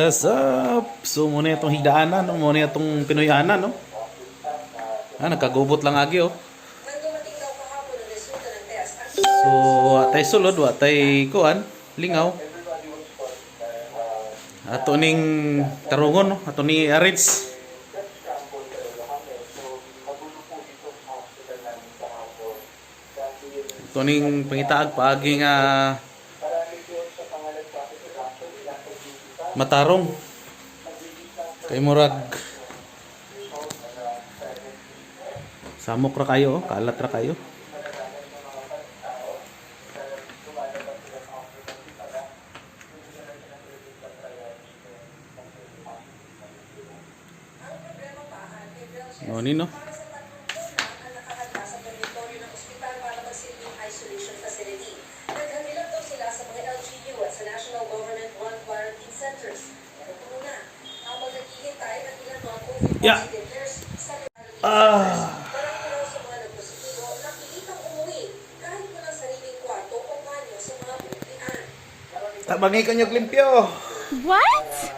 What's up? So muna itong higdaanan, no? Muna itong Pinoyanan, no? Ah, nagkagubot lang agi, oh. Nang dumating daw kahapon ang resulta ng test, ang So, wa tay sulod, wa tay kuan, lingaw. Ato ning tarungon, no? Ato ni Arits. Ato ning pangitaag paagi nga matarong. Kay murag samok ra kayo, oh. Kalat ra kayo. Ang problema pa, Gabriel O nino. para sa 30 lang ang nakahanda sa dormitoryo ng ospital para magsilbing isolation facility. Naghabilap daw sila sa mga LGU at sa National Government-run quarantine centers. Pero puno na. Habang naghihintay ang ilang mga COVID-positive nurse sa quarantine centers, marami raw sa mga nagpositibo napilitang umuwi kahit walang sariling kwarto o banyo sa mga pinagpian. Tabangi ko nyo limpyo. What?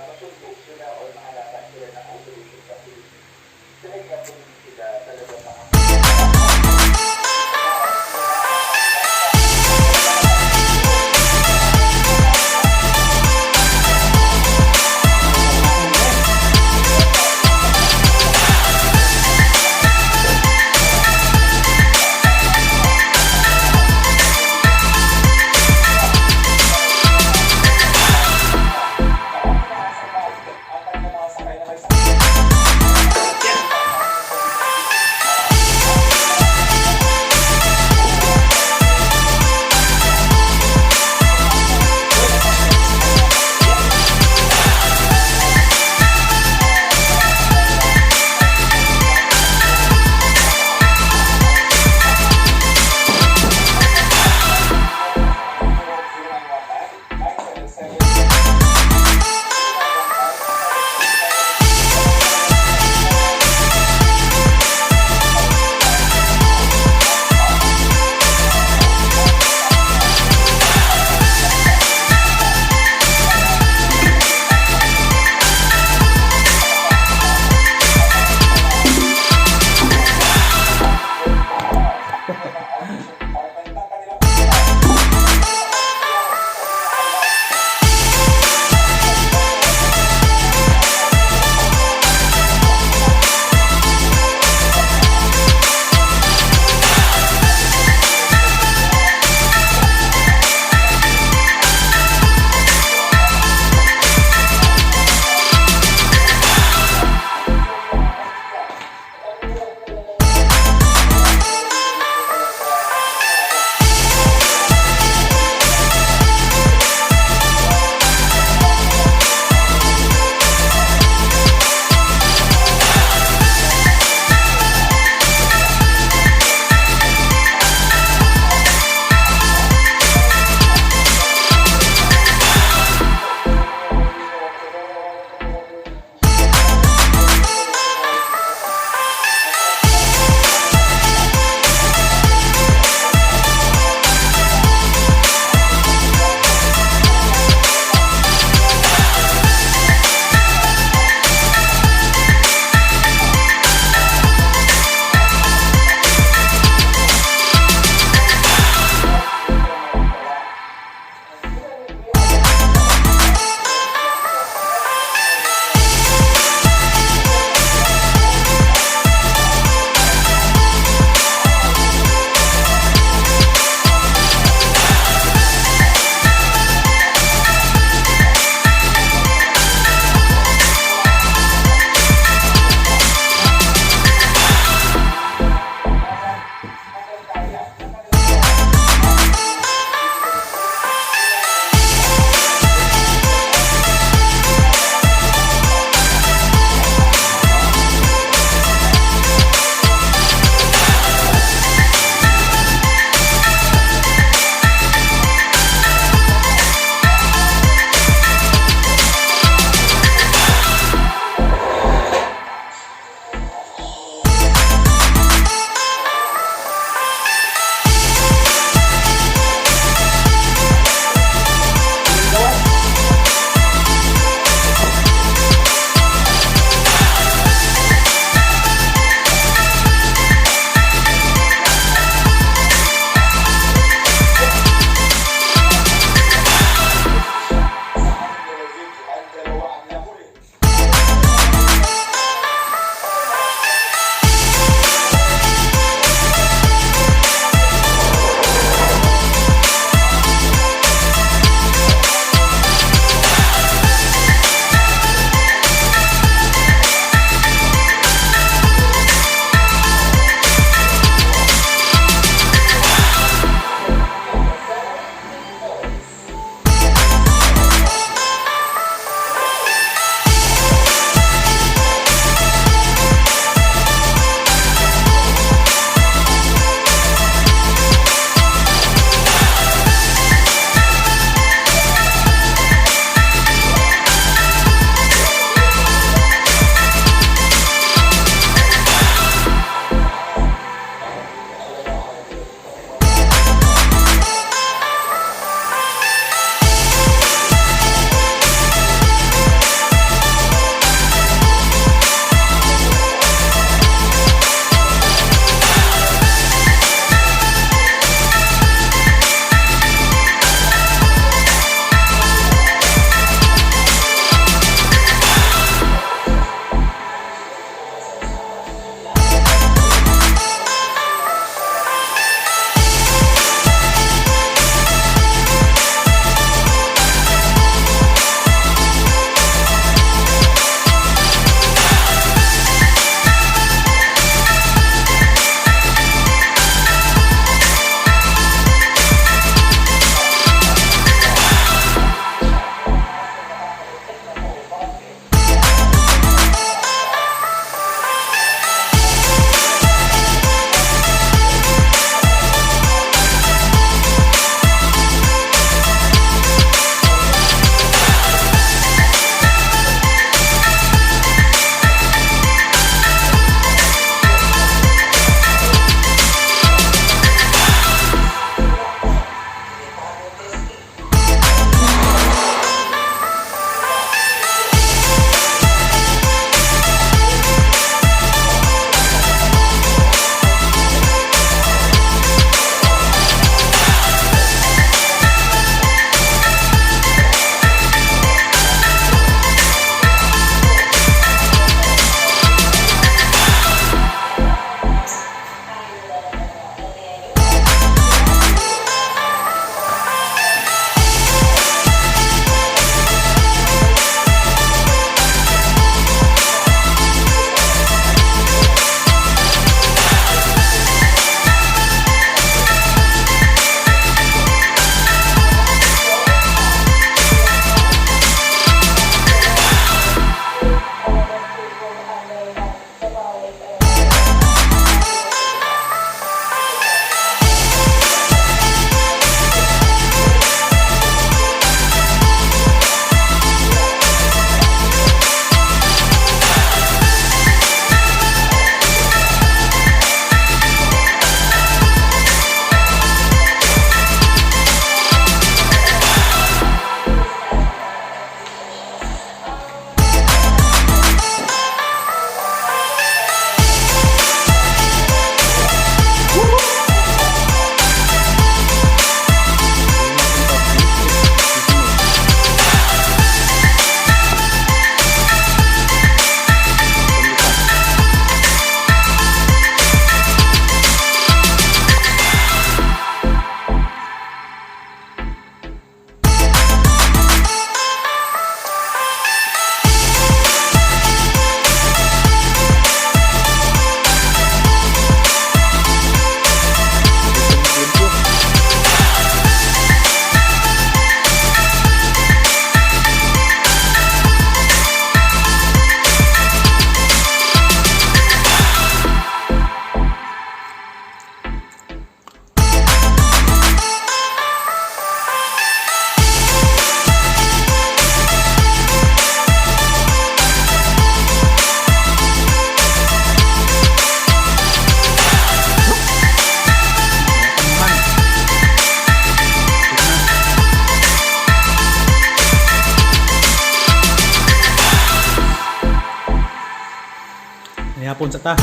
Gihapon sa ta.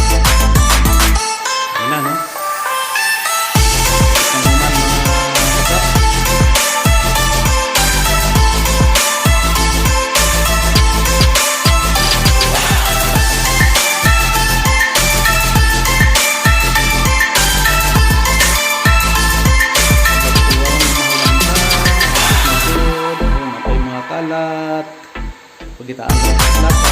Ayun na, no? Ang naman, mga kasap. Ayun, mga kalat. Pagitaan sa